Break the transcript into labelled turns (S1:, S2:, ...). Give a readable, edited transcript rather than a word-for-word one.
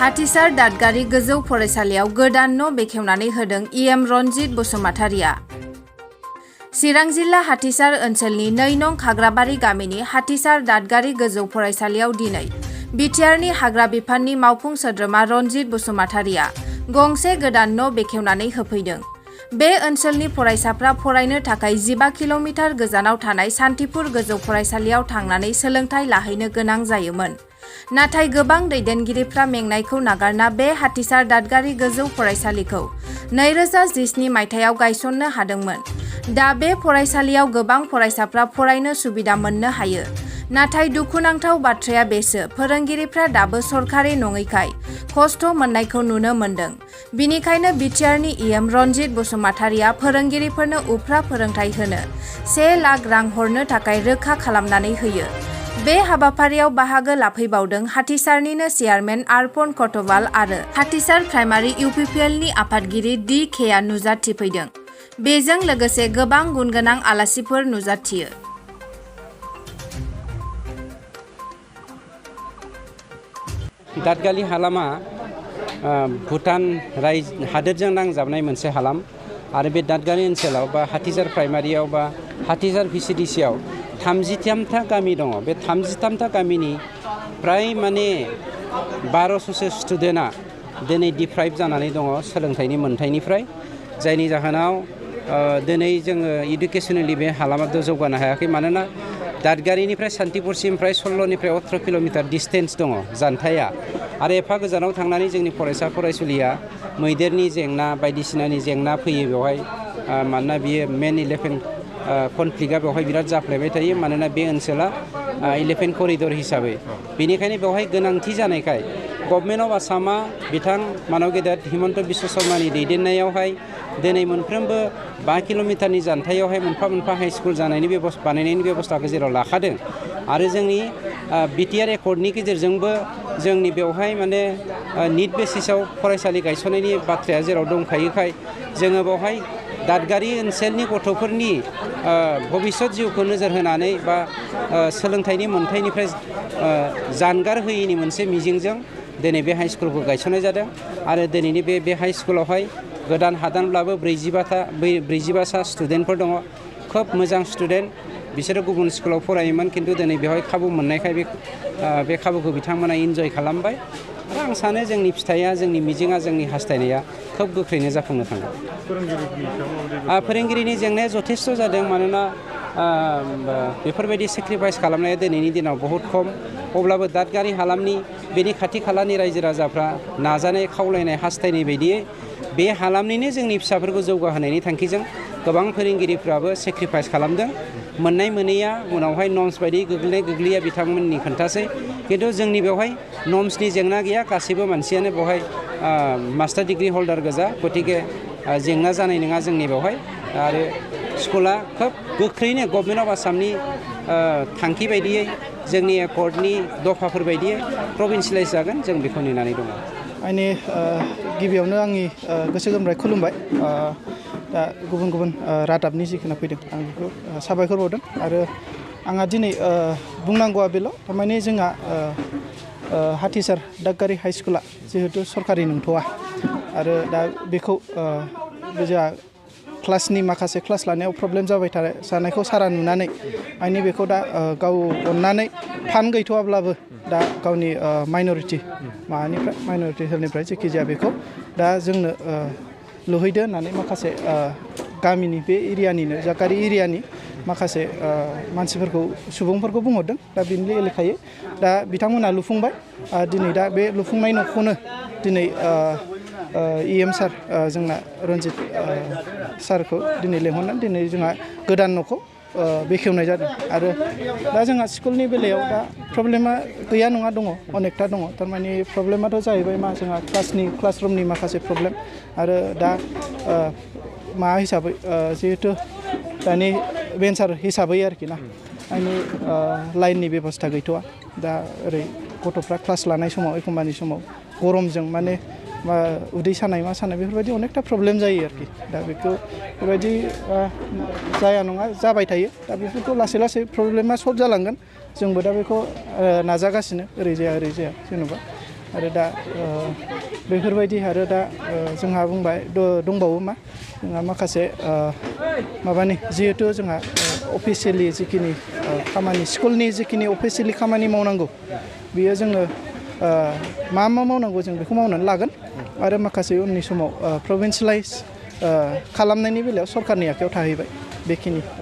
S1: हाथिसार दादगारि गोजौ फरायसालियाव गोदान न' बेखेवनानै होदों इएम रनजित बसुमतारिया। चिरां जिल्ला हाथिसार ओनसोलनि 2 नं खाग्राबारि गामिनि हाथिसार दादगारि गोजौ फरायसालियाव दिनै बिटिआरनि हाग्रा बिफाननि मावफुं सोद्रोमा रनजित बसुमतारिया गंसे गोदान न' बेखेवनानै होफैदों। बे ओनसोलनि फरायसाफ्रा फरायनो थाखाय 15 किल'मिटार गोजानाव थानाय सान्तिपुर गोजौ फरायसालियाव थांनानै सोलोंथाइ लाहैनो गोनां जायोमोन। नाथाय गोबां दैदेनगिरिफ्रा मेंनायखौ नागारना बे हाथिसार दादगारि गोजौ फरायसालिखौ 2017 मायथाइयाव गायसननो हादोंमोन। दा बे फरायसालियाव गोबां फरायसाफ्रा फरायनो सुबिदा मोननो हायो। नाथाय दुखुनांथाव बाथ्राया बेसो फोरोंगिरिफ्रा दाबो सरकारि नङैखाय खस्थ' मोननायखौ नुनो मोन्दों। बिनिखायनो बिटिआरनि इएम रनजित बसुमतारिया फोरोंगिरिफोरनो उफ्रा फोरोंथाइ होनो 1 लाख रां हरनो थाखाय रोखा खालामनानै होयो। बे हाबाफारियाव बाहागो लाफैबावदों हाथिसारनिनो चेयारमेन आर्पन कटवाल आरो हाथिसार प्राइमारि इउपिपिएलनि आफादगिरि DK नुजाथिफैदों। बेजों लोगोसे गोबां गुनगोनां आलासिफोर नुजाथियो।
S2: दादगारि हालामा भुटान हादोरजों नांजाबनाय मोनसे हालाम आरो बे दादगारि ओनसोलाव बा हाथिसार प्राइमारियाव बा हाथिसार VCDCआव 33था गामि दङ। बे 33था गामिनि प्राय माने 1200सो स्टुडेन्टआ दिनै डिप्राइभ जानानै दङ सोलोंथाइनि मोन्थाइनिफ्राय, जायनि जाहोनाव दिनै जोङो इडुकेसनेलि बे हालामा जौगानो हायाखै। मानोना दादगारिनिफ्राय सान्तिपुरसिम प्राय 16निफ्राय 18 किल'मिटार डिसटेन्स दङ जानथाया आरो एफा गोजानाव थांनानै जोंनि फरायसा फरायसुलिया मैदेरनि जेंना बायदिसिनानि जेंना फैयो बेवहाय। मानोना बियो मेन 11 कनफ्लिक्टआ बेवहाय बिराद जाफ्लेबाय थायो। मानोना बे ओनसोला 11 करिडर हिसाबै, बेनिखायनो बेवहाय गोनांथि जानायखाय गभर्नमेन्ट अफ आसामा बिथां मानव गेदेर हिमन्त बिश्व शर्मानि दैदेननायावहाय दिनै मोनफ्रोमबो 5 किल'मिटारनि जानथायावहाय मोनफा मोनफा हाइ स्कुल बानायनायनि बेबस्थाखौ जेराव लाखादों आरो जोंनि बिटिआर एकर्डनि गेजेरजोंबो जोंनि बेवहाय माने निड बेसिसाव फरायसालि गायसननायनि बाथ्राया जेराव दंखायोखाय जोङो बेवहाय दादगारि ओनसोलनि गथ'फोरनि भबिष्यत जिउखौ नोजोर होनानै बा सोलोंथाइनि मोन्थाइनिफ्राय जानगार होयैनि मोनसे मिजिंजों दिनै बे हाइ स्कुलखौ गायसननाय जादों। आरो दिनैनि बे हाइ स्कुलावहाय गोदान हादानब्लाबो 45सा स्टुडेन्टफोर दङ। खोब मोजां स्टुडेन्ट, बिसोरो गुबुन स्कुलाव फरायोमोन खिन्थु दिनै बेवहाय खाबु मोननायखाय बे खाबुखौ बिथांमोना इन्जय खालामबाय। आरो आं सानो जोंनि फिथाइया, जोंनि मिजिंआ, जोंनि हास्थायनाया खोब गोख्रैनो जाफुंनो थांगोन। फोरोंगिरिनि जेंनाया जथेस्थ' जादों। मानोना बेफोरबायदि सेक्रिफाइस खालामनाया दिनैनि दिनाव बहुद खम। अब्लाबो दादगारि हालामनि बेनि खाथि खालानि रायजो राजाफ्रा नाजानाय, खावलायनाय, हास्थायनाय बायदियै बे हालामनिनो जोंनि फिसाफोरखौ जौगाहोनायनि थांखिजों गोबां फोरोंगिरिफ्राबो सेक्रिफाइस खालामदों। मोननाय मोनैया उनावहाय नर्म्स बायदि गोग्लैया बिथांमोननि खोन्थासै। खिन्थु जोंनि बेवहाय नर्म्सनि जेंना गैया। गासैबो मानसियानो बेवहाय मास्टार डिग्रि हल्डार गोजा, गतिके जेंना जानाय नङा जोंनि बेवहाय। आरो स्कुला खोब गोख्रैनो गभर्नमेन्ट अफ आसामनि थांखि बायदियै, जोंनि एकर्डनि दफाफोर बायदियै प्रभिन्सियेलाइज जागोन, जों बेखौ नेनानै दङ।
S3: आंनि गिबियावनो आंनि गोसो गोरबोनिफ्राय खुलुमबाय। दा गुबुन गुबुन रादाबनि जिखिनि फैदों आं बेखौ साबायखर बावदों। आरो आंहा दिनै बुंनांगौआ बेल', थारमाने जोंहा हाथिसार दादगारि हाइ स्कुला जिहेतु सरकारि नंथ'आ आरो दा बेखौ जोंहा क्लासनि माखासे क्लास लानायाव प्रब्लेम जाबाय थानायखौ सारा नुनानै आंनि बेखौ दा गाव अननानै फान्ड गैथ'वाब्लाबो दा गावनि माइन'रिटि सेलनिफ्राय जेखिजाया बेखौ दा जोंनो लुहैदो होननानै माखासे गामिनि बे एरियानिनो दादगारि एरियानि माखासे मानसिफोरखौ सुबुंफोरखौ बुंहरदों। दा बेनि लेखायै दा बिथांमोनहा लुफुंबाय। दिनै दा बे लुफुंनाय न'खौनो दिनै इएम सार जोंना रनजित सारखौ दिनै लेंहरनानै दिनै जोंहा गोदान न'खौ बेखेवनाय जादों। आरो दा जोंहा स्कुलनि बेलायाव दा प्रब्लेमा गैया नङा, दङ, अनेकथा दङ। थारमाने प्रब्लेमाथ' जाहैबाय मा, जोंहा क्लासरुमनि माखासे प्रब्लेम। आरो दा मा हिसाबै जिहेथु दानि भेन्सार हिसाबै आरोखि ना, आंनि लाइननि बेबस्था गैथ'वा। दा ओरै गथ'फ्रा क्लास लानाय समाव एखम्बानि समाव गरमजों माने उदै सानाय मा सानाय बेफोरबायदि अनेकथा प्रब्लेम जायो आरोखि दा बेखौ बेबायदि जाया नङा जाबाय थायो दा बेफोरखौ लासै लासै प्रब्लेमा सल्भ जालांगोन जोंबो दा बेखौ नाजागासिनो ओरै जाया जेनेबा आरो दा बेफोरबायदि आरो दा जोंहा बुंबाय दंबावो मा जोंहा माखासे माबानि जिहेथु जोंहा अफिसियेलि जिखिनि खामानि स्कुलनि जिखिनि अफिसियेलि खामानि मावनांगौ बियो जोङो मा मावनांगौ जों बेखौ मावनानै लागोन आरो माखासे उननि समाव प्रभिन्सियेलाइज खालामनायनि बेलायाव सरकारनि आखायाव थाहैबाय बेखिनि